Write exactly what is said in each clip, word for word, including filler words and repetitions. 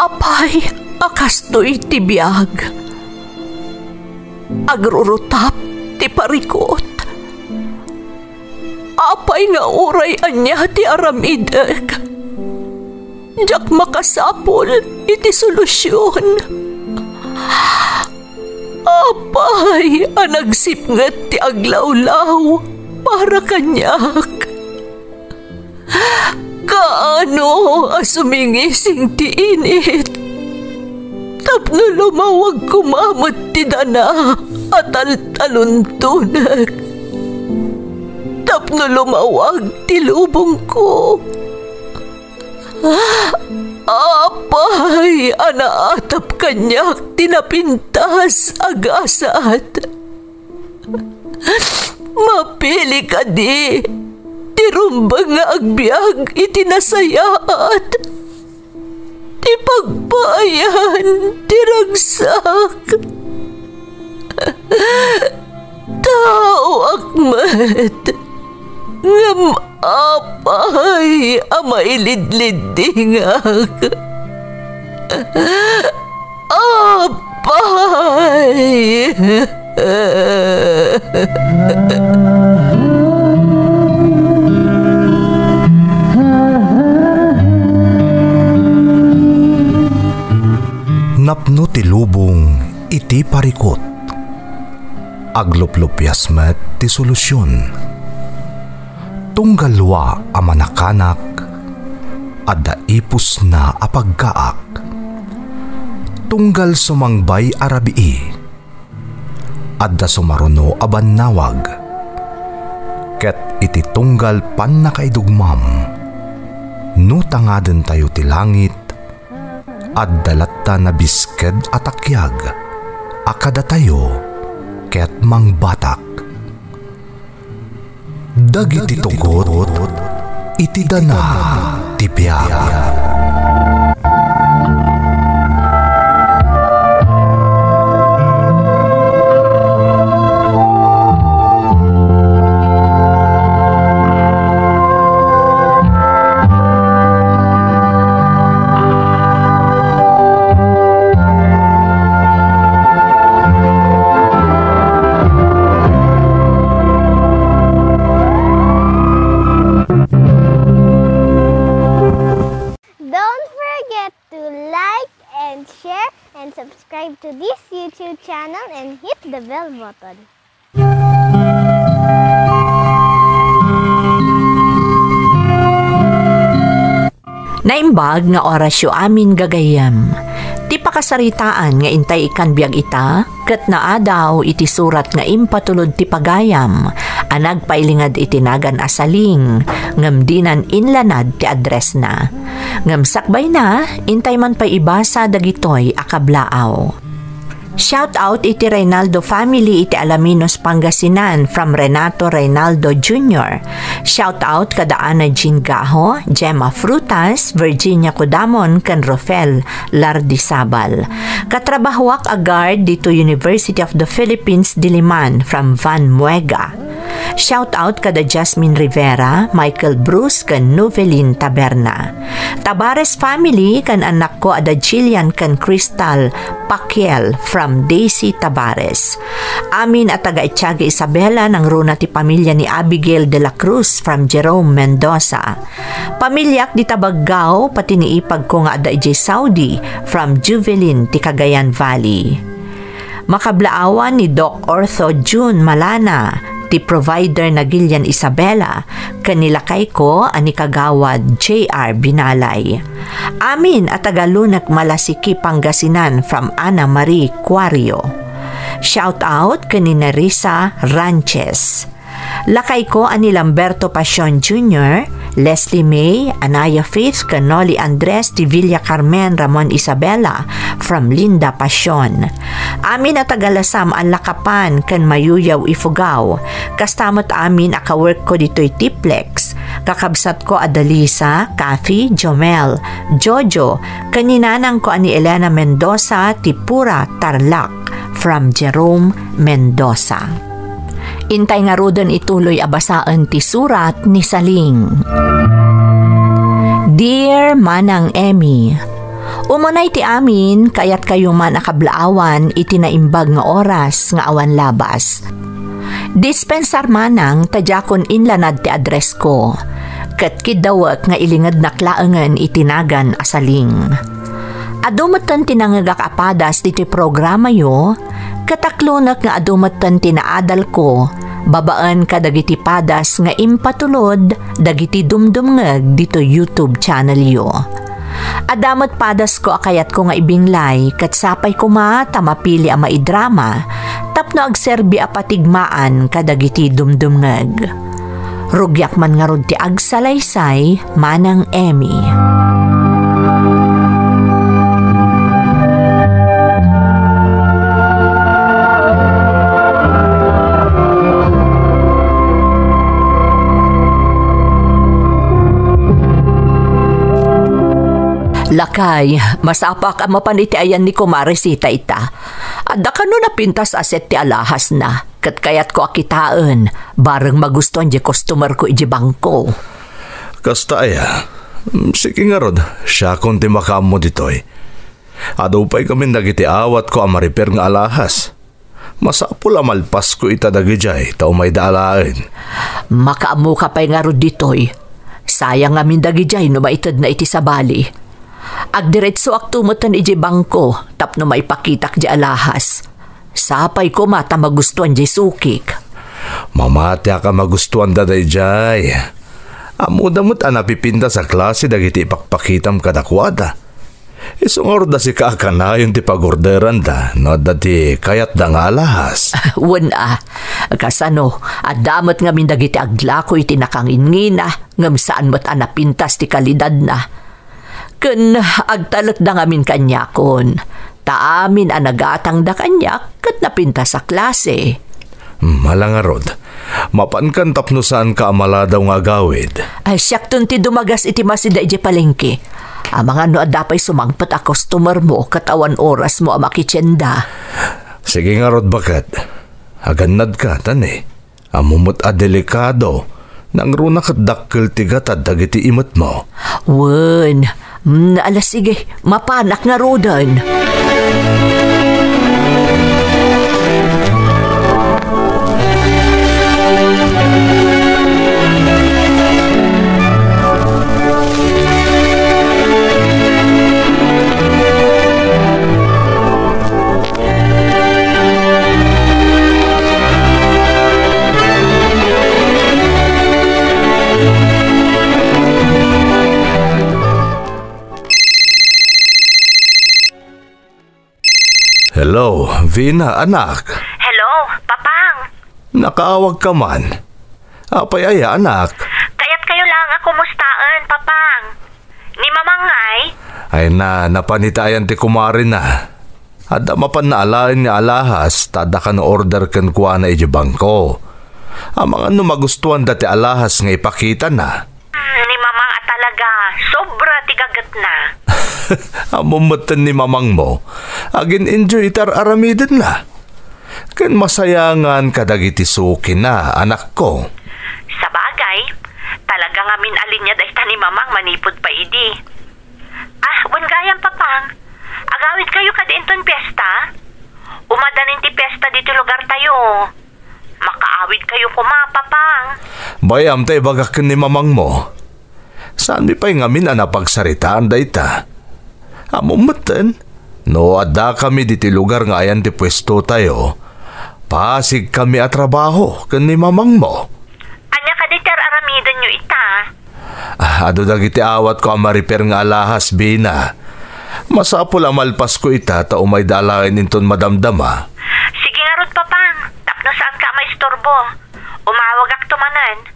Apay a kastoy ti biag? Agrurutap ti parikut. Apay nga uray ania ti aramidek, diak makasapul iti solusion. Apay a nagsipnget ti aglawlaw para kaniak? Kaano a sumingising ti init tapno lumawag koma met ti dana a taltaluntonek, tapno lumawag ti lubongko? Apay a naatap kaniak ti napintas a gasat? Mapili kadi ti rumbeng nga agbiag iti nasayaat, ti pagpaayan ti ragsak? Taoak met, ngem apay a mailidliddingak? Apay! Napno ti lubong iti parikut. Agluplupias met ti solusion. Tunggal lua a manakanak, adda ipusna a pagkaak. Tunggal sumangbay a rabii, adda sumaruno a bannawag. Ket iti tunggal pannakaidugmam, no tangadentayo ti langit, adda latta nabisked a takiag a kadatayo ket mangbatak. Dagiti tugot iti dana ti biag. Don't forget to like and share and subscribe to this YouTube channel and hit the bell button. Naimbag nga orasyo amin gagayyem. Ti pakasaritaan nga intay ikkan biag ita, ket naadaw iti surat nga impatulod ti pagayam a nagpailinged iti nagan a Saling, ngem dinan inlanad ti addressna. Ngem sakbayna, intay man pay ibasa dagitoy a kablaaw. Shout out iti Reynaldo family iti Alaminos, Pangasinan, from Renato Reynaldo Junior. Shout out kada Ana Jean Gaho, Gemma Frutas, Virginia Codamon, ken Rofel Lardizabal. Katrabahoak a guard dito University of the Philippines Diliman, from Van Muega. Shout out kada Jasmine Rivera, Michael Bruce, ken Novelin Taberna. Tabares family ken annakko a da Jillian ken Crystal Paquiel from Daisy Tabares. Amin a taga Etiaga Isabela nangruna ti pamilya ni Abigail de la Cruz from Jerome Mendoza. Pamilyak dita Baggao, pati ni ipagko nga adda idiay Saudi from Juvelin ti Cagayan Valley. Makablaawan ni Doc Ortho June Malana, ti provider na Gillian Isabela, ken ni lakayko a ni Kagawad J R Binalay. Amin a taga Lunek, Malasiqui, Pangasinan from Ana Marie Cuario. Shout out ken ni Nerissa Ranches. Lakayko a ni Lamberto Pasion Junior, Leslie May, Anaya Faith, ken Noli Andres ti Villa Carmen, Ramon Isabela, from Linda Pasion. Amin a taga Lasam, Alakapan, ken Mayuyaw, Ifugao. Kasta met amin a kaworkko ditoy Tiplex. Kakabsatko a da Lisa, Kathy, Jomel, Jojo, ken ni nanangko a ni Elena Mendoza, ti Pura, Tarlac, from Jerome Mendoza. Intay ngaruden ituloy a basaen ti surat ni Saling. Dear Manang Emmy, Umunay ti amin, kayatkayo man a kablaawan iti naimbag nga oras nga awan labas. Dispensar manang ta diakon inlanad ti addressko, ket kiddawek nga ilingednak laengen iti nagan a saling. Adu metten ti nangngegak a padas ditoy programayo, ket aklonek nga adu metten ti naadalko babaen kadagiti padas nga impatulod dagiti dumdumngeg ditoy YouTube channelyo. Adda met padasko a kayatko nga ibinglay, ket sapay koma ta mapili a maidrama tapno agserbi a patigmaan kadagiti dumdumngeg. Rugiak man ngarud ti agsalaysay, Manang Emmy. Lakay, masapak a mapan iti ayan ni Kumare Sita ita. Adda kano napintas a set ti alahasna, ket kayatko a kitaen, bareng magustuan diay customerko idiay bangko. Kasta aya? Sige ngarud, siakon ti makaammo ditoy. Adu pay ngamin dagiti awatko a mariper nga alahas. Masapul a malpasko ita dagidiay ta umayda alaen. Makaammoka pay ngarud ditoy. Sayang ngamin dagidiay no maitedna iti sabali. Agdiretsoakto metten idiay bangko tapno maipakitak diay alahas. Sapay koma ta magustuan diay sukik. Mamatiak a magustuanda daydiay. Ammoda met a napipintas a klase dagiti ipakpakitam kadakuada. Isu ngarud a sika a kanayon ti pagorderanda no adda ti kayatda nga alahas. Wen a, kasano, adda met ngamin dagiti aglako iti nakanginngina, ngem saan met a napintas ti kalidadna. Ken agtalekda ngamin kaniakon, ta amin a nagatangda kaniak ket napintas a klase. Hmm, ala ngarud. Mapankan tapno saanka a maladaw nga agawid. Ay, siakton ti dumagas iti masida idiay palengke. Amangan no adda pay sumangpet a customermo ket awan orasmo a makitienda. Sige ngarud, baket. Agannadka, ta ni. Ammom met a delikado. Nangruna ket dakkel ti gatad dagiti imetmo. Wen. Mm, ala, sige. Mapanak ngaruden. Hello, Vina, anak. Hello, Papang. Nakaawagka man. Apay aya, anak? Kayatkayo laeng a kumustaen, Papang. Ni Mamang ngay? Ay na, napan ita ayan ti kumarena. Adda mapan alaen nga alahas, ta adda kano order kenkuana idiay bangko. Amangan no magustuanda ti alahas nga ipakitana. Hmm, ni Mamang a talaga, sobra ti gagetna. Ammom metten ni Mamangmo, agin-enjoy iti ar-aramidenna. Ken masayangan kadagiti sukina, anakko. Sabagay, talaga ngamin a linia dayta ni Mamang manipud pay idi. Ah, wen gayam, Papang, agawidkayo kadi inton fiesta? Umadanin ti fiesta ditoy lugartayo. Makaawidkayo koma, Papang. Bay-am ta ibagak ken ni Mamangmo. Saanmi pay ngamin a napagsaritaan dayta. Ammom metten, no addakami ditoy lugar nga ayan ti puestotayo, pasigkami a trabaho ken ni Mamangmo. Ania kadi ti ar-aramidenyo ita? Ah, adu dagiti awatko a mariper nga alahas, Bina. Masapul a malpasko ita ta umayda alaen inton madamdama. Sige ngarud, Papang, tapno saanka a maisturbo. Umawagakto manen.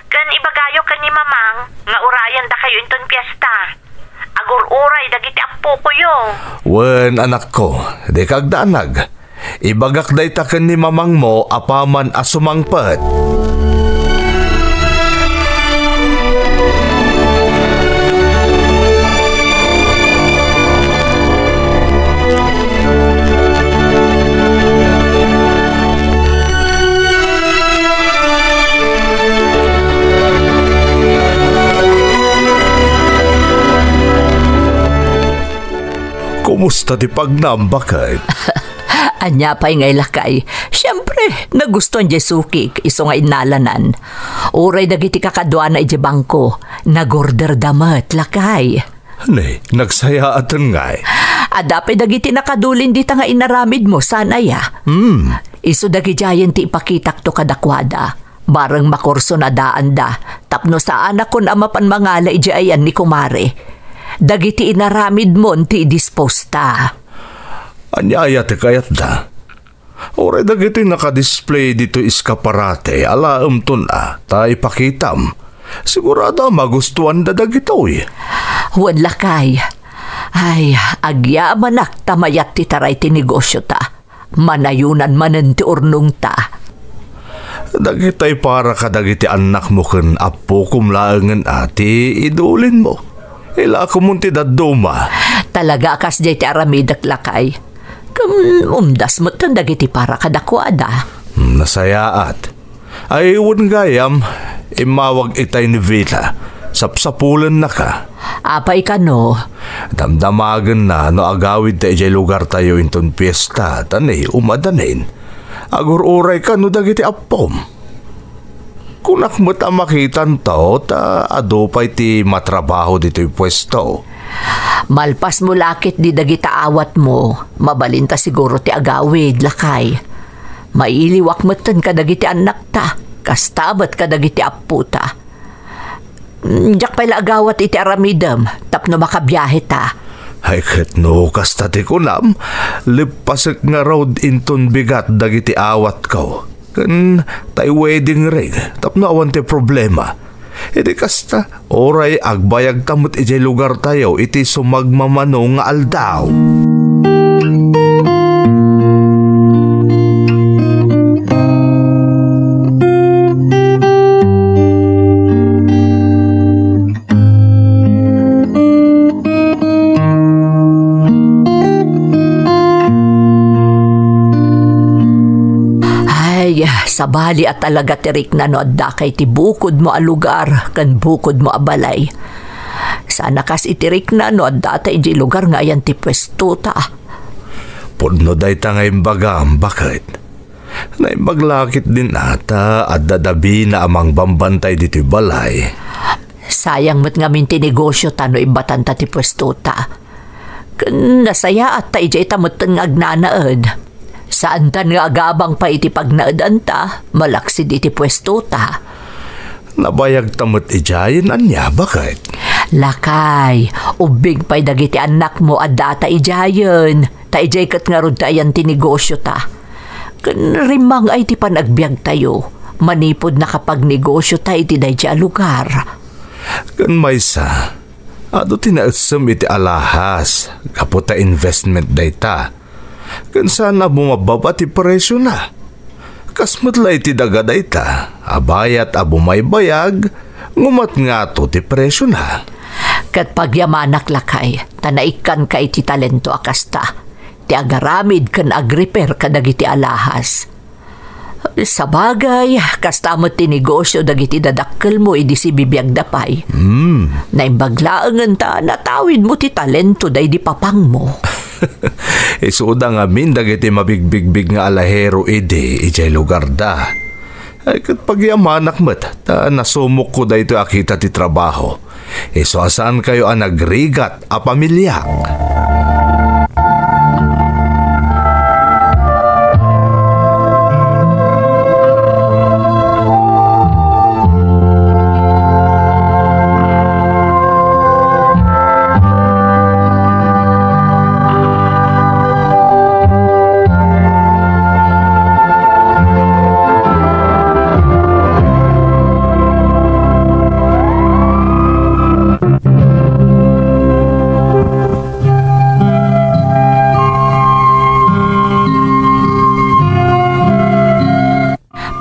Ken ibagayo ken ni Mamang nga urayendakayo inton fiesta. Agur-uray dagiti appokoyo. Wen, anakko, dika agdanag. Ibagak dayta ken ni Mamangmo apaman a sumangpet. Kumusta ti pagnam, baket? Ania pay ngay, lakay? Siempre, nagustuan diay sukik, isu nga innalanan. Uray dagiti kakaduana idiay bangko, nagorderda met, lakay. Ne, nagsayaaten ngay. Adda pay dagiti nakadulin dita nga inaramidmo, saan aya? Hmm. Isu dagidiayen ti ipakitakto kadakuada. Bareng makursonadananda, tapno saanakon a mapan mangala idiay ayan ni kumare. Dagiti inaramidmon ti idisposta. Ania aya ti kayatda? Uray dagitoy nakadisplay ditoy eskaparate, alaemton a, ta ipakitam. Sigurado a magustuanda dagitoy. Wen, lakay. Ay, agyamanak ta mayat ti taray ti negosiota. Manayonan manen ti urnongta. Dagitoy para kadagiti annakmo ken appokom laengen a ti idulinmo. Ilakomon ti dadduma. Talaga a kasdiay ti aramidek, lakay. Ken umdas metten dagiti para kadakuada. Hmm, nasayaat. Ay, wen gayam, immawag itay ni Vila. Sapsapulennaka. Apay kano? Damdamagenna no agawidta idiay lugartayo inton piesta, ta ni, umadanin. Agur-uray kano dagiti appom. Kunak met a makitanto, ta adu pay ti matrabaho ditoy puesto. Malpasmo la ketdi dagita awatmo, mabalinta siguro ti agawid, lakay. Mailiwak metten kadagiti annakta, kasta met kadagiti appota. Diak pay la agawat iti aramidem tapno makabiaheta. Ay, ket no kasta ti kunam, leppasek ngarud inton bigat dagiti awatko ken tay wedding ring tapno awan ti problema. Idi kasta, uray agbayagta met idiay lugartayo iti sumagmamano nga aldaw. Ay, sabali a talaga ti rikna no addaka iti bukodmo a lugar ken bukodmo a balay. Saan a kas iti rikna no addata idiay lugar nga ayan ti puestota. Pudno dayta nga imbagam, baket? Naimbag la ketdin a ta adda dabina a mangbambantay ditoy balay. Sayang met ngamin ti negosiota no ibbatanta ti puestota. Ken nasayaat ta idiayta metten nga agnanaed. Saantan nga agabang pay iti pagnaedanta, malaksid iti puestota. Nabayagta met idiayen ania, baket? Lakay, ubbing pay dagiti annakmo a data idiayen, ta idiay ket ngarud ti ayan ti negosiota. Ken rimmang-ay ti panagbiagtayo, manipud nakapagnegosiota iti daydiay a lugar. Ken maysa, adu ti naessem iti alahas, gapu ta investment dayta. Ken saan a bumababa ti presiona. Kas met la iti daga dayta, a bayat a bumaybayag, ngumat ngato ti presiona. Ket pagyamanak, lakay, ta naikkanka iti talento a kasta, ti agaramid ken agrepair kadagiti alahas. Sabagay, kasta met ti negosio dagiti dadakkelmo idi sibibiagda pay. Hmm. Naimbag laengen ta natawidmo ti talento daydi papangmo. Isuda ngamin dagiti mabigbigbig nga alahero idi idiay lugarda. Ay, ket pagyamanak met ta nasumokko daytoy a kita ti trabaho. Isu a saankayo a nagrigat a pamiliak.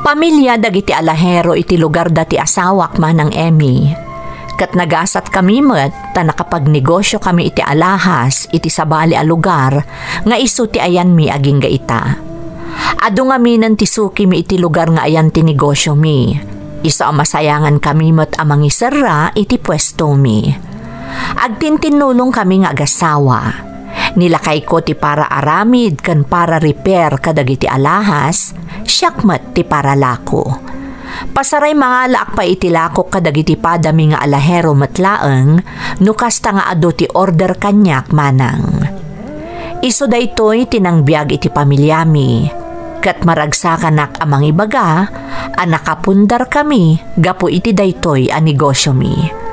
Pamilia dagiti alahero iti lugarda ti asawak, Manang Emmy. Ket nagasatkami met ta nakapagnegosiokami iti alahas iti sabali a lugar nga isu ti ayanmi agingga ita. Adu ngaminen ti sukimi iti lugar nga ayan ti negosiomi. Isu a masayangankami met a mangiserra iti puestomi. Agtintinnulongkami nga agasawa. Ni lakayko ti para aramid ken para repair kadagiti alahas, siak met ti para lako. Pasaray mangalaak pay iti lakok kadagiti padami nga alahero met laeng no kasta nga adu ti order kaniak manang. Isu daytoy ti nangbiag iti pamiliami, ket maragsakanak a mangibaga a nakapundarkami gapu iti daytoy a negosiomi.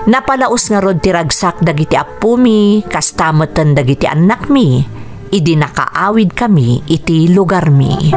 Napalaus ngarud ti ragsak dagiti appomi, kasta metten dagiti annakmi, idi nakaawidkami iti lugarmi.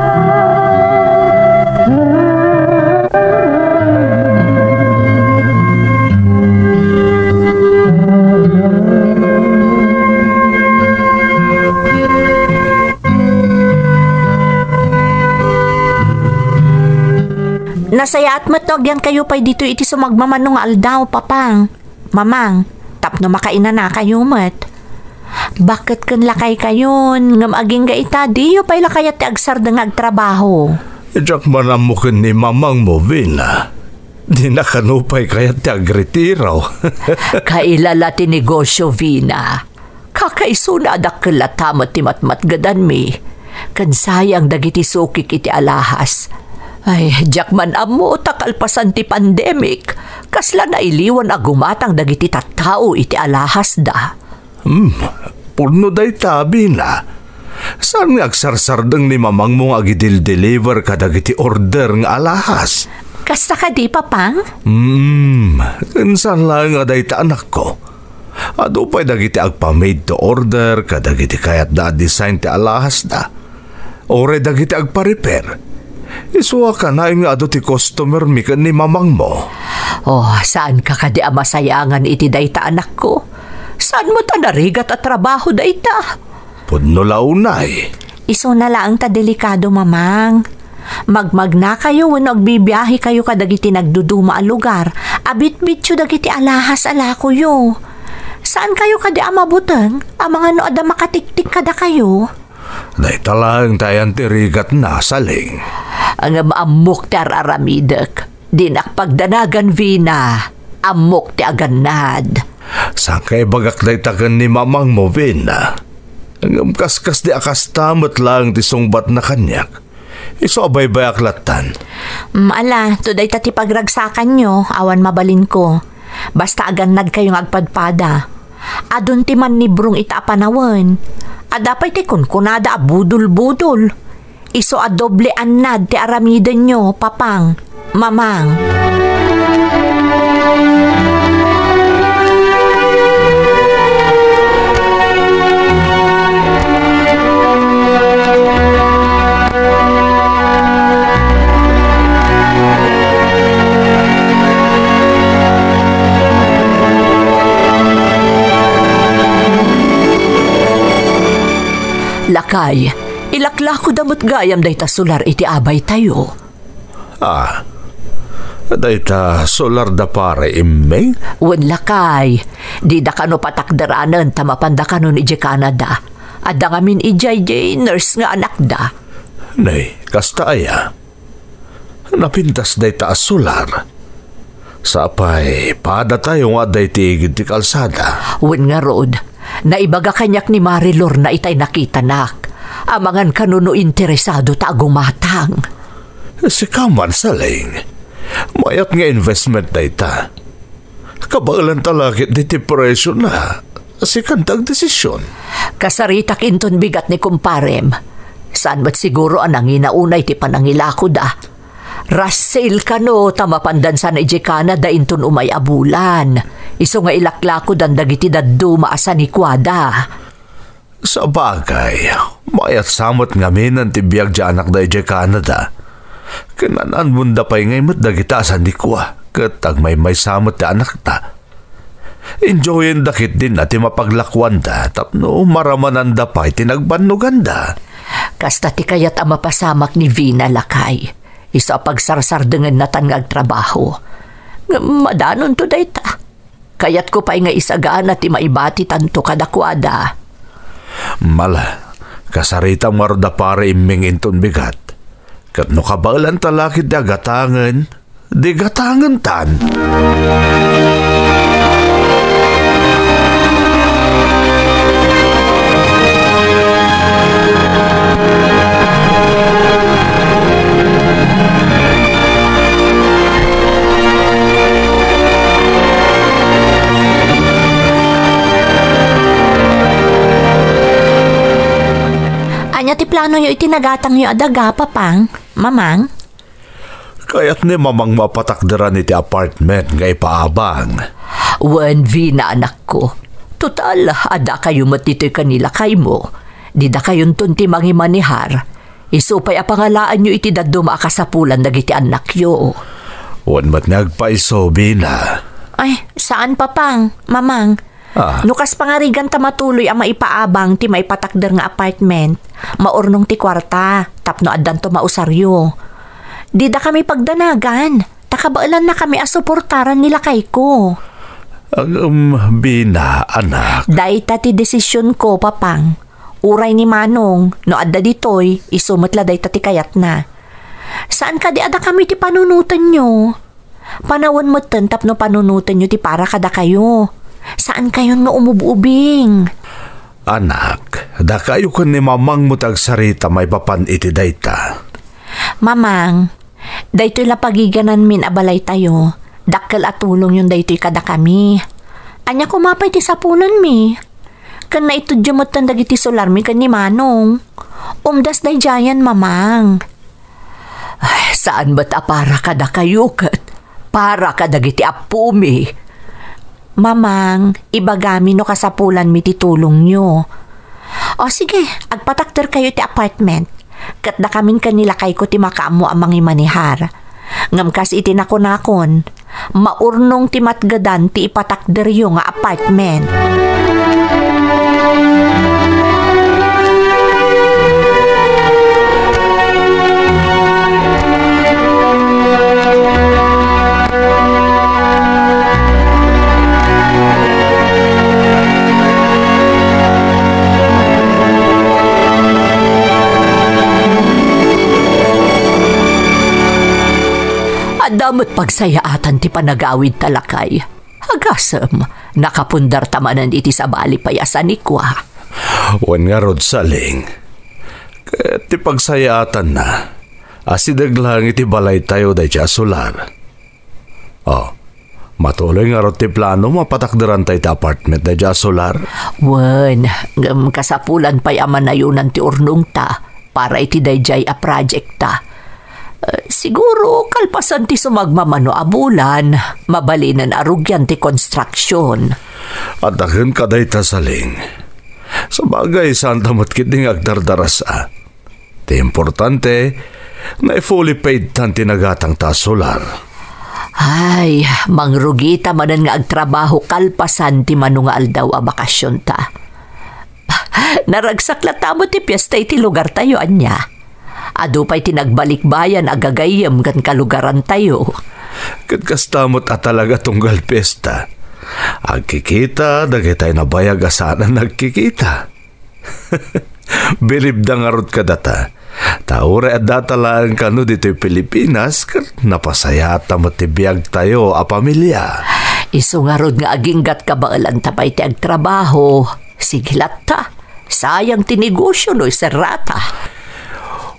Nasayaat met no agyankayo pay ditoy iti sumagmamano nga aldaw, Papang, Mamang, tapno makainanakayo met. Baket ken lakaykayon, ngem agingga ita, diyo pay la kayat ti agsardeng nga agtrabaho. Diak man ammo ken ni mamangmo, Vina. Dina kano pay kayat ti agretiro. Kailala ti negosio, Vina. Kakaisuna a dakkel latta met ti matmatgedanmi. Ken sayang dagiti sukik iti alahas. Ay, diak man ammo ta kalpasan ti pandemic, kasla nailiwan a gumatang dagiti tattao iti alahasda. Hmm, pudno dayta, Vina. Saan nga agsarsardeng ni mamangmo nga agidildeliver kadagiti order nga alahas? Kasta kadi, Papang? Hmm, ken saan laeng a dayta, anakko. Adu pay dagiti agpa-made to order kadagiti kayatda a design ti alahasda. Uray dagiti agpa-repair. Isu a kanayon nga adu ti customermi ken ni mamangmo. Oh, saanka kadi a masayangan iti dayta, anakko? Saan met a narigat a trabaho dayta? Pudno la unay. Isuna laeng ta delikado, Mamang. Magmagnakayo wenno agbibiahekayo kadagiti nagduduma a lugar a bitbityo dagiti alahas a lakoyo. Saankayo kadi a mabuteng amangan no adda makatiktik kadakayo? Dayta laeng ti ayan ti rigatna, Saling. Ngem ammok ti ar-aramidek. Dinak pagdanagan, Vina. Ammok ti agannad. Saan nga ibagak dayta ken ni mamangmo, Vina? Ngem kaskasdi a kasta met laeng ti sungbatna kaniak. Isu a baybayak lattan. Mm, ala, to dayta ti pagragsakanyo, awan mabalinko. Basta agannadkayo nga agpadpada. Adun ti mannibrong ita a panawen. Adda pay ti kunkunada a budol-budol. Isu a doble annad ti aramidenyo, Papang, Mamang. Lakay, ilaklakoda met gayam dayta solar iti abaytayo. Ah, dayta solar da pare, Imming? Wen, lakay, dida kano patakderanen ta mapanda kanon idiay Canada. Adda ngamin idiay di nurse nga anakda. Nay, kasta aya? Napintas dayta a solar. Sapay, padatayo nga adda iti igid ti kalsada. Wen ngarud, naibaga kaniak ni Mari Lorna itay nakitanak. Amangan kano no interesado ta agumatang. Sika man, Saling. Mayat nga investment dayta. Kabaelanta la ketdi ti presiona. Sikan ti agdesisyon. Kasaritak inton bigat ni kumparem. Saan met siguro a nangina unay ti panangilakoda. Rush sale kano ta mapandan sana idiay Canada inton umay a bulan. Isu nga ilaklakodan dagiti dadduma a sanikuada. Sabagay, mayat sa met ngaminen ti biag ti anakda idiay Canada. Ken an-anmonda pay ngay met dagita a sanikua, ket agmaymaysa met ti anakda. Enjoyenda ketdin ti mapaglakuanda tapno maramananda pay ti nagbannoganda. Kasta ti kayat a mapasamak ni Vina, lakay. Isu a pagsarsardengenna tan nga agtrabaho. Ngem madanonto dayta. Kayatko pay nga isagana ti maibatitanto kadakuada. Mala, kasaritam ngarud a pare Imming inton bigat. Ket no kabaelanta la ketdi a gatangen, di gatangentan. Tanoyo iti nagatangyo a daga, Papang, Mamang? Kayat ni Mamang mapatakderan iti apartment nga ipaabang. Wen, Vina, anakko. Total, adda kayo met ditoy ken ni lakaymo. Di dakayonton ti mangimanehar. Isu pay a pangalaanyo iti dadduma a kasapulan dagiti annakyo. Wen met nga agpaiso, Vina. Ay, saan, Papang, Mamang. Ah. No kas pangarigan ta matuloy a maipaabang ti maipatakder nga apartment, maurnong ti kuarta tapno addanto mausaryo. Dida kami pagdanagan, ta kabaelannakami a suportaran ni lakayko. Agem, Vina, anak. Dayta ti desisionko, Papang. Uray ni Manong, no adda ditoy, isu met la dayta ti kayatna. Saan kadi a dakami ti panunotenyo? Panawen metten tapno panunotenyo ti para kadakayo. Saankayon nga umub-ubing. Anak, dakayo ken ni Mamangmo ti agsarita maipapan iti dayta. Mamang, daytoy la pagigananmin a balaytayo. Dakkel a tulongyon daytoy kadakami. Ania koma pay ti sapulanmi? Ken naitudyo metten dagiti solarmi ken ni Manong. Umdas daydiayen, Mamang. Ay, saan met a para kadakayo ket para kadagiti appomi. Mamang, ibagami no kasapulanmi ti tulongyo. O sige, agpatakderkayo iti apartment. Ket dakamin ken ni lakayko ti makaammo a mangimanehar. Ngem kas iti nakunakon, maurnong ti matgedan ti ipatakderyo nga apartment. Adda met pagsayaatan ti panagawidta, lakay. Agasem, nakapundarta manen iti sabali pay a sanikua. Wen ngarud, Saling. Ket ti pagsayaatanna, asideg laeng iti balaytayo daydiay a solar. O, matuloy ngarud ti plano a patakderanta iti apartment daydiay a solar? Wen, ngem kasapulan pay a manayonan ti urnongta para iti daydiay a projectta. Eh, siguro, kalpasan ti sumagmamano a bulan, mabalinen a rugian ti construction. Adda ken kadayta, Saling. Sabagay, saanta met ketdi nga agdardarasa. Ti importante, nai-fully paid tan ti nagatangta a solar. Ay, mangrugita manen nga agtrabaho kalpasan ti mano nga aldaw a bakasionta. Naragsak latta met ti piesta iti lugartayo, ania? Adu pay ti nagbalikbayan a gagayyem ken kalugarantayo. Ket kasta met a talaga tunggal piesta. Agkikita dagitay nabayag a saan a nagkikita. Bilibda ngarud kadata. Ta uray addata laeng kano ditoy Pilipinas, ket napasayaatta met ti biagtayo a pamilia. Isu ngarud nga aginggat kabaelanta pay ti agtrabaho. Sige latta. Sayang ti negosio no iserrata.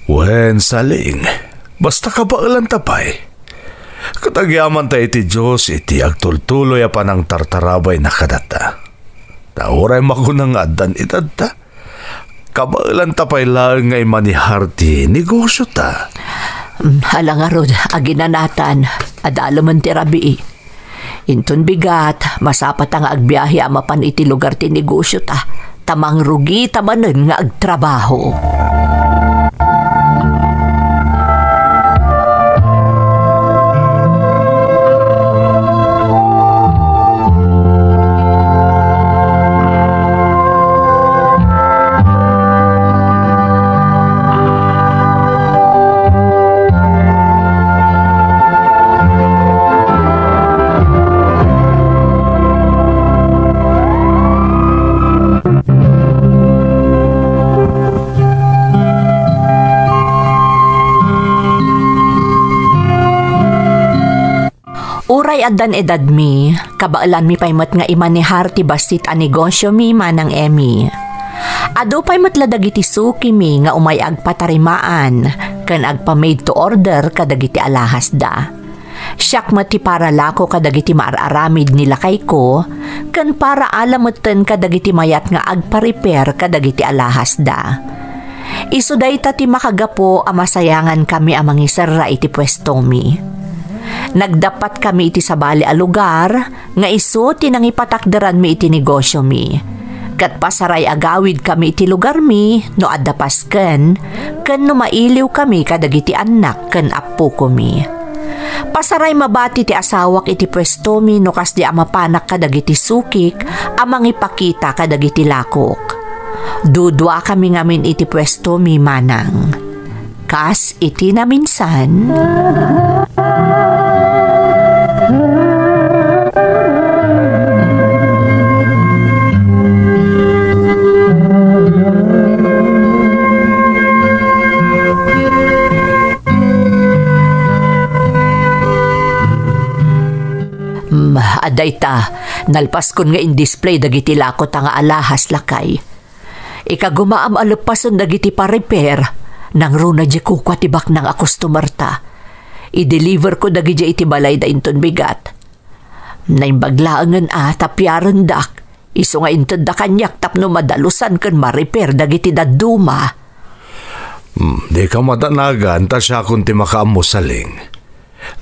Wen, Saling, basta kabaelanta pay. Ket agyamanta iti Dios iti agtultuloy a panangtartarabayna kadata. Ta uray makuna nga addan edadta, kabaelanta pay laeng nga imanehar ti negosiota. Mm, ala ngarud, aginanatan, adalemen ti rabii. Inton bigat, masapata nga agbiahe a mapan iti lugar ti negosiota, ta mangrugita manen nga agtrabaho. Uray addan edadmi, kabaelanmi pay met nga imanehar ti bassit a negosiomi, Manang Emmy. Adu pay met la dagiti sukimi nga umay agpatarimaan ken agpa-made to order kadagiti alahasda. Siak met ti paralako kadagiti maar-aramid ni lakayko, ken paraala metten kadagiti mayat nga agpa-repair kadagiti alahasda. Isu dayta ti makagapu a masayangankami a mangiserra iti puestomi. Nagdappatkami iti sabali a lugar nga isu ti nangipatakderanmi iti negosiomi. Ket pasaray a gawidkami iti lugarmi no adda pasken ken no mailiwkami kadagiti annak ken appokomi. Pasaray mabati ti asawak iti puestomi no kasdi a mapanak kadagiti sukik a mangipakita kadagiti lakok. Duduakami ngamin iti puestomi manang. Kas iti naminsan. Hmm, adda ita, nalpaskon nga in-display dagiti lakota nga alahas, lakay. Ikagumaam a leppasen dagiti pa-repair, nangruna diay kukua ti baknang a customer-ta. I-deliver ko dagidiay iti balayda inton bigat. Naimbag laengen a ta piarendak, isu nga intedda kaniak tapno madalusan ken ma-repair dagiti dadduma. Hmm, dika madanagan ta siakon ti makaammo, Saling.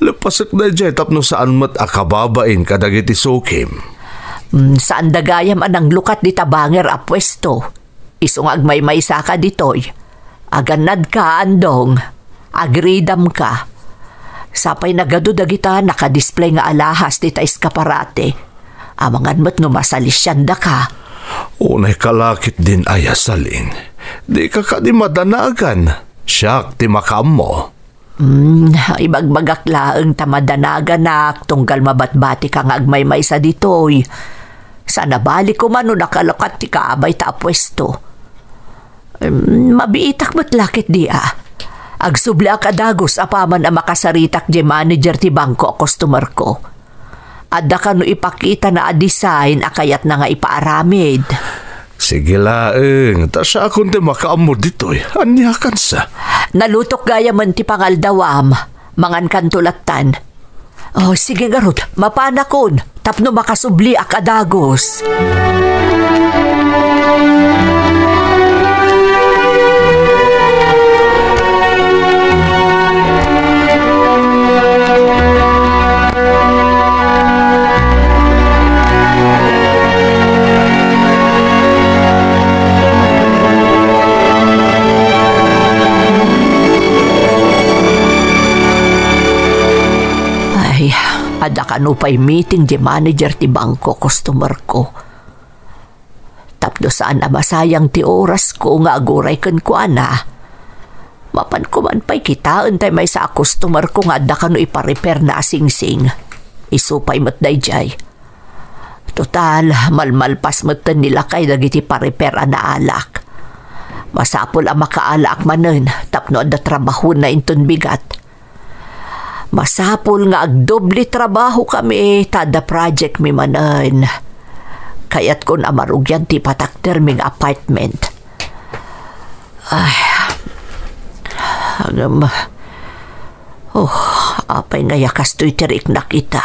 Leppasek daydiay tapno saan met a kababain kadagiti sukim. Hmm, saanda gayam a nanglukat dita banger a puesto. Isu nga agmaymaysaka ditoy. Agannadka, Andong. Agridamka. Sapay nagadu dagita naka-display nga alahas dita eskaparate. Amangan met no masalisiandaka. Unay ka la ketdin aya, Saling. Dika kadi madanagan. Siak ti makaammo. Hmm, ibagbagak laeng ta madanaganak tunggal mabatbatika nga agmaymaysa ditoy. Saan a bali koma no nakalukat ti kaabayta a puesto. Hmm, mabiitak met la ketdi a. Agsubliak a dagus apaman a makasaritak diay manager ti bangko a customerko. Adda kano ipakitana a design a kayatna nga ipaaramid. Sige laeng, ta siakon ti makaammo ditoy. Ania kansa? Nalutok gayamen ti pangaldawam. Mangankanto lattan. Oh, sige ngarud, mapanakon, tapno makasubliak a dagus. Ay, adda kano pay meeting diay manager ti bangko, customerko. Tapno saan a masayang ti orasko nga aguray kenkuana. Mapanko man pay kitaen tay maysa a customerko nga adda kano iparepairna a singsing. Isu pay met daydiay. Total, malmalpas metten ni lakay dagiti parepair a naalak. Masapul a makaalaak manen tapno adda trabahona inton bigat. Masapul nga agdoble trabahokami ta adda projectmi manen. Kayatkon a marugian ti ipatakdermi nga apartment. Ay, ngem, oh, apay nga aya kastoy ti riknak ita?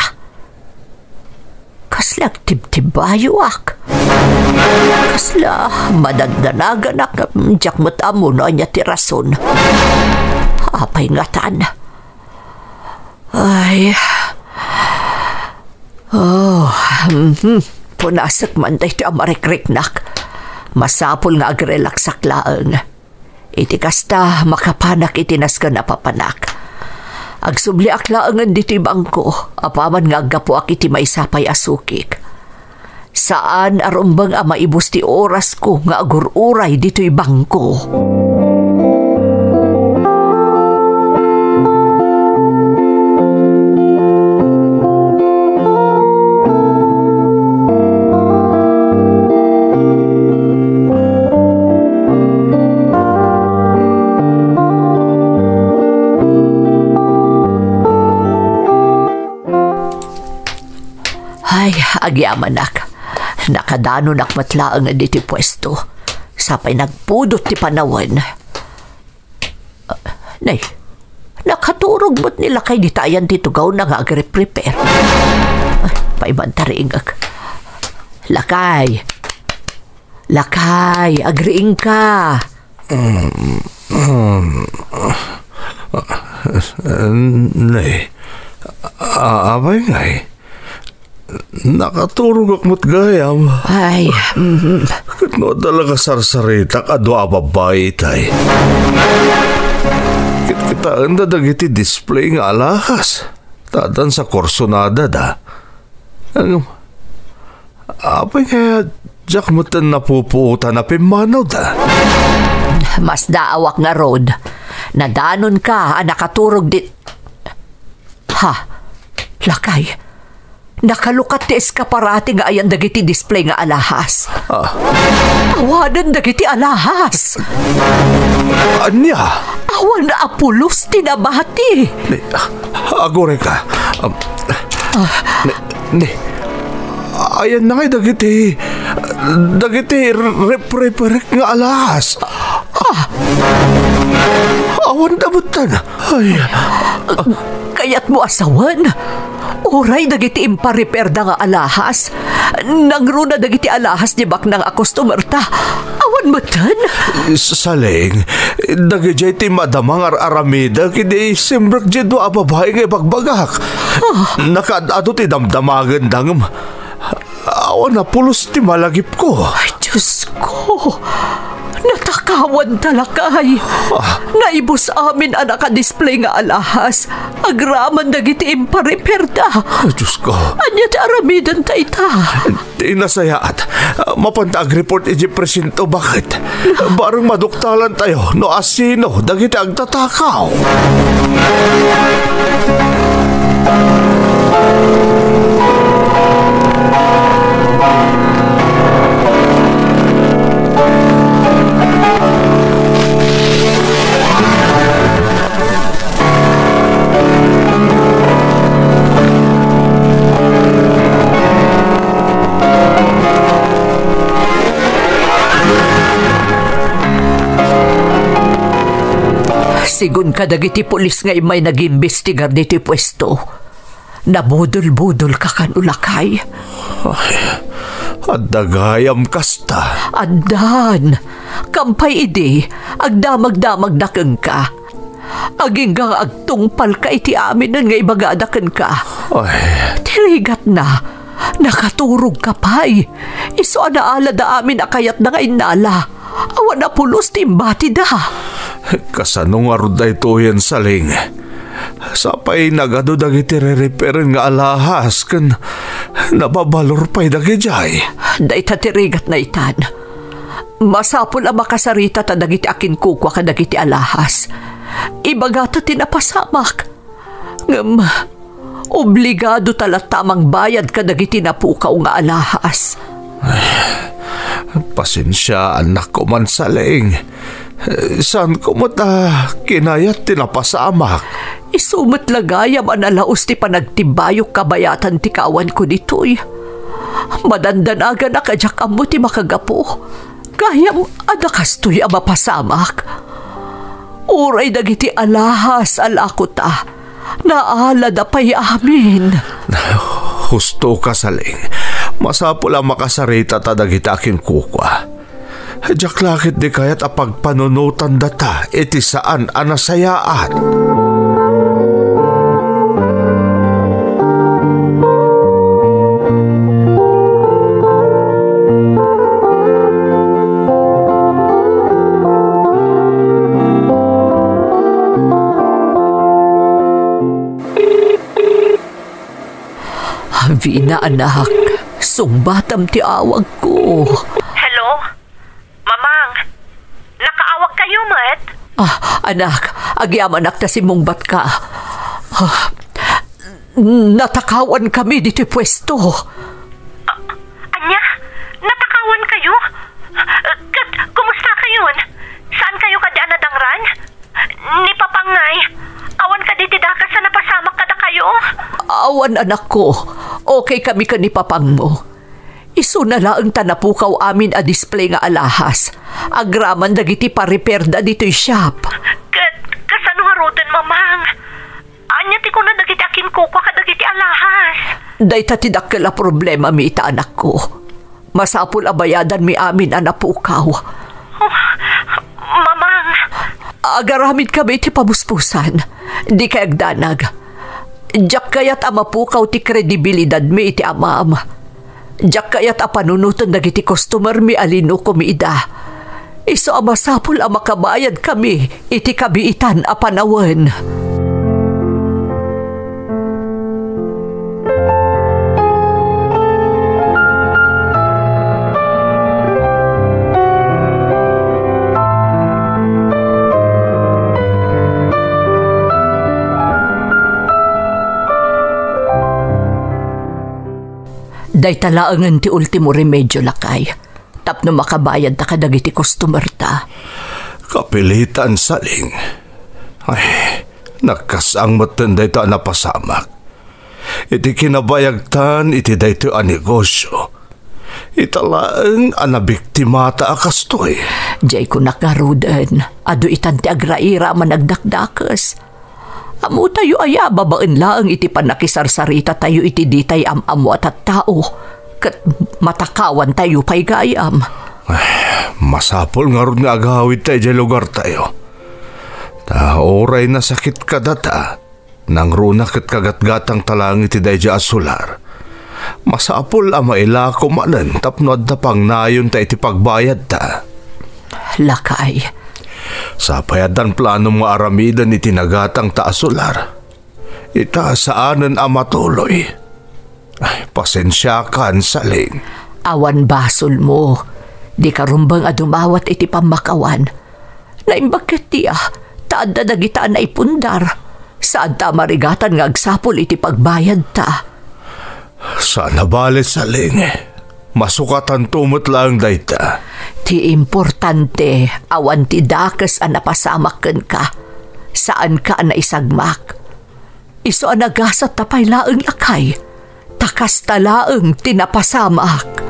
Kasla agtibtibayoak. Kasla madagdanaganak, diak met ammo no ania ti rason. Apay ngatan? Ay. Oh, mhm. Punasek man daytoy a marikriknak. Masapul nga agrelaksak laeng. Iti kasta, makapanak iti nasken a papanak. Agsubliak laengen ditoy bangko, apaman nga aggapuak iti maysa pay a sukik. Saan a rumbeng a maibus ti orasko nga agur-uray ditoy bangko. Ay, agyamanak. Nakadanonak met laeng ditoy puesto. Sapay nagpudot ti panawen. Nay, nakaturog met ni lakay dita ayan ti tugawna nga agreprepare. Ay, paiman ta riingek. Lakay. Lakay, agriingka. Ne, a-, apay ngay? Nakaturogak met gayam. Ay, mm. Ket no adda la kasarsaritak a dua a babbai itay. Kitkitaenda dagiti display nga alahas. Tadan sa kursunada da. Ngem, apay nga diak metten napupuotan a pimmanawda? Masdaawak ngarud. Nadanonka a nakaturog di-, ha? Lakay, nakalukat ti eskaparate nga ayan dagiti display nga alahas. Ah. Awanen dagiti alahas. Ania? Awan a pulos ti nabati. Ni, ah, agurayka. Um, ni, ni, ayanna ngay dagiti, dagiti rep-, reperek nga alahas. Ah. Awan da metten. Ay. Kayatmo a sawen? Uray dagiti impareperda nga alahas, nangruna dagiti alahas ti baknang a customerta. Awan metten? S-, Saleng, dagidiay ti madama nga ar-aramidek idi simrek diay dua a babai nga ibagbagak. Ah. Nakaad-adu ti damdamagenda ngem awan a pulos ti malagipko. Ay, Diosko, natakawanta, lakay. Ah. Naibus amin a nakadisplay nga alahas agraman dagiti impareperda. Ay, Diosko. Ania ti aramidenta ita? Ti nasayaat, mapanta agreport iti presinto, baket. Bareng maduktalantayo no asino dagiti agtatakaw. Sigun kadagiti pulis nga immay nagimbestigar ditoy puesto, nabudol-budolka kano, lakay. Ay, adda gayam kasta. Addan. Kampay idi, agdamagdamagda kenka. Agingga nga agtungpalka iti aminen nga ibagada kenka. Ay. Ti rigatna, nakaturogka pay. Isu a naalada amin a kayatda nga innala. Awan a pulos ti imbatida. Kasano ngarud daytoyen, Saleng? Sapay nagadu dagiti rereperen nga alahas ken nababalor pay dagidiay. Dayta ti rigatna itan. Masapul a makasaritata dagiti akinkukua kadagiti alahas. Ibagata ti napasamak. Ngem, obligadota latta a mangbayad kadagiti napukaw nga alahas. Pasensiaannak koman, Saleng. Saanko met a kinayat ti napasamak. Isu met la gayam a nalaus ti panagtibbayok kabayatan ti kaawanko ditoy. Madandanaganak a diak ammo ti makagapu. Gayam a dakastoy a mapasamak. Uray dagiti alahas a lakota, naalada pay amin. Husto ka, Saleng. Masapul a makasaritata dagiti akinkukua. Diak la ketdi kayat a pagpanunotandata iti saan a nasayaat. Vina, anak, sungbatam ti awagko. Hello? Mamang, nakaawagkayo met? Ah, anak, agyamanak ta simmungbatka. Ah, natakawankami ditoy puesto. Ah, ania? Natakawankayo? Ket kumustakayon? Saankayo kadi a nadangran? Ni Papang ngay, awan kadi ti dakas a napasamak kadakayo? Awan, anakko. Okay kami ken ni Papangmo. Isuna laeng ta napukaw amin a display nga alahas agraman dagiti parepairda ditoy shop. Ket kasano ngaruden, Mamang? Ania ti kuna dagiti akinkukua kadagiti alahas? Dayta ti dakkel a problemami ita, anakko. Masapul a bayadanmi amin a napukaw. Oh, Mama, Agaramidkami iti pamuspusan. Dikay agdanag. Diak kayat a mapukaw ti kredibilidadmi iti amam. Diak kayat a panunoten dagiti customermi a linukomi ida. Isu a masapul a makabayadkami iti kabiitan a panawen. Dayta laengen ti ultimo remedio, lakay, tapno makabayadta kadagiti customerta. Kapilitan, Saling. Ay, nagkasang metten dayta a napasamak. Iti kinabayagtan iti daytoy a negosio, ita laeng a nabiktimata a kastoy. Jay kunak ngaruden, adu itan ti agraira a managdakdakes. Ammotayo aya a babaen laeng iti pannakisarsarita tayo iti ditay am-ammo a tattao, ket matakawan tayo pay gayam. Ay, masapul ngarud nga agawid ta idiay lugar tayo. Ta uray nasakit kadata, nangruna ket kagatgatang ta laeng iti daydiay a solar. Masapul a mailako manen tapno adda pangnayon ta iti pagbayadta. Lakay. Sapay addan planom nga aramiden iti nagatang ta a solar. Ita saanen a matuloy. Ay, pasensiakan, Saling. Awan basolmo. Dika rumbeng a dumawat iti pammakawan. Naimbag ket dia, ta adda dagita a naipundar. Saanta a marigatan nga agsapul iti pagbayadta. Saan a bale, Saling. Masukatanto met laeng dayta. Ti importante, awan ti dakes a napasamak kenka. Saanka a naisagmak. Isu a nagasat ta pay laeng, lakay, ta kasta laeng ti napasamak.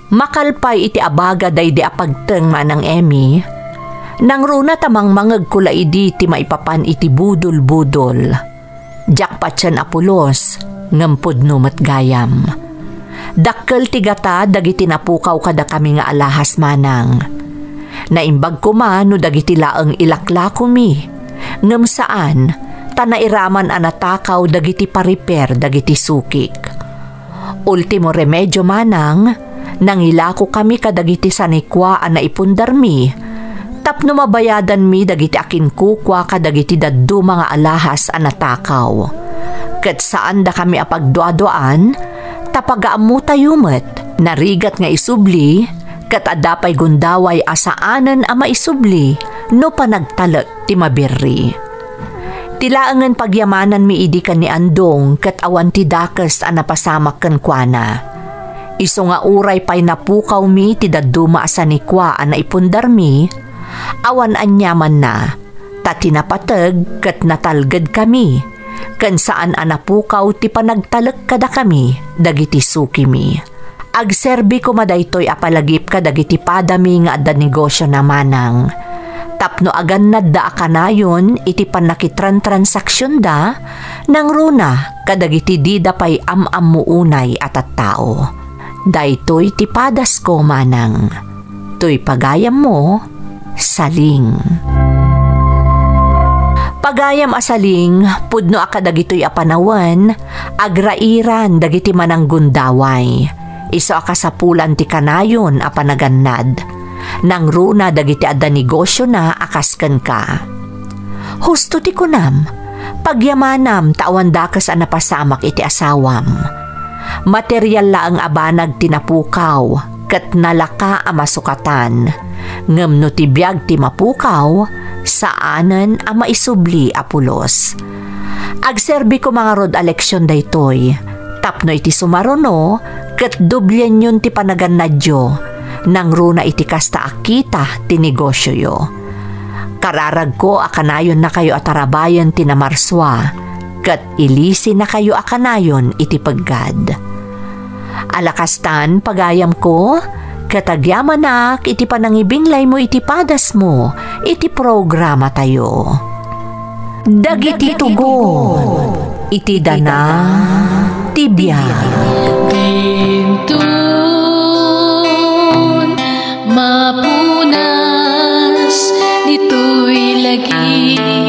Makalpay iti abaga daydi a pagteng, Manang Emmy, nangruna ta mangmangegko la idi ti maipapan iti budol-budol. Diak patien a pulos, ngem pudno met gayam. Dakkel ti gata dagiti napukaw kadakami nga alahas, Manang. Naimbag koma no dagiti laeng ilaklakomi, ngem saan, ta nairaman a natakaw dagiti pariper dagiti sukik. Ultimo remedio, Manang, nangilakokami kadagiti sanikua a naipundarmi tapno mabayadanmi dagiti akinkukua kadagiti dadduma nga alahas a natakaw. Ket saandakami a pagduaduaan, ta pagaammotayo met, narigat nga isubli, ket adda pay gundaway a saanen a maisubli no panagtalek ti mabirri. Ti laengen pagyamananmi idi ken ni Andong ket awan ti dakes a napasamak kenkuana. Isu nga uray pay napukawmi ti dadduma a sanikua a naipundarmi, awan aniamanna, ta ti napateg ket natalgedkami, ken saan a napukaw ti panagtalek kadakami dagiti sukimi. Agserbi koma daytoy a palagip kadagiti padami nga adda negosiona, Manang, tapno agannadda a kanayon iti pannakitrantransaksionda nangruna kadagiti dida pay am-ammo unay a tattao. Daytoy ti padasko, Manang. Toy pagayammo, Saling. Pagayam a Saling, pudno a kadagitoy a panawen, agrairan dagiti mananggundaway. Isu a kasapulan ti kanayon a panagannad. Nangruna dagiti adda negosiona a kas kenka. Husto ti kunam, pagyamanam ta awan dakes a napasamak iti asawam. Material laeng a banag ti napukaw, ket nalaka a masukatan. Ngem no ti biag ti mapukaw, saanen a maisubli a pulos. Agserbi koma ngarud a leksion daytoy, tapno iti sumaruno, ket doblienyon ti panagannadyo, nangruna iti kasta a kita ti negosioyo. Kararagko a kanayonnakayo a tarabayen ti namarsua, ket ilisinakayo a kanayon iti peggad. Ala kastan, pagayamko, ket agyamanak iti panangibinglaymo iti padasmo iti programatayo. Dagiti tugon iti dana ti biag. Dintun mapunas ditoy lagi.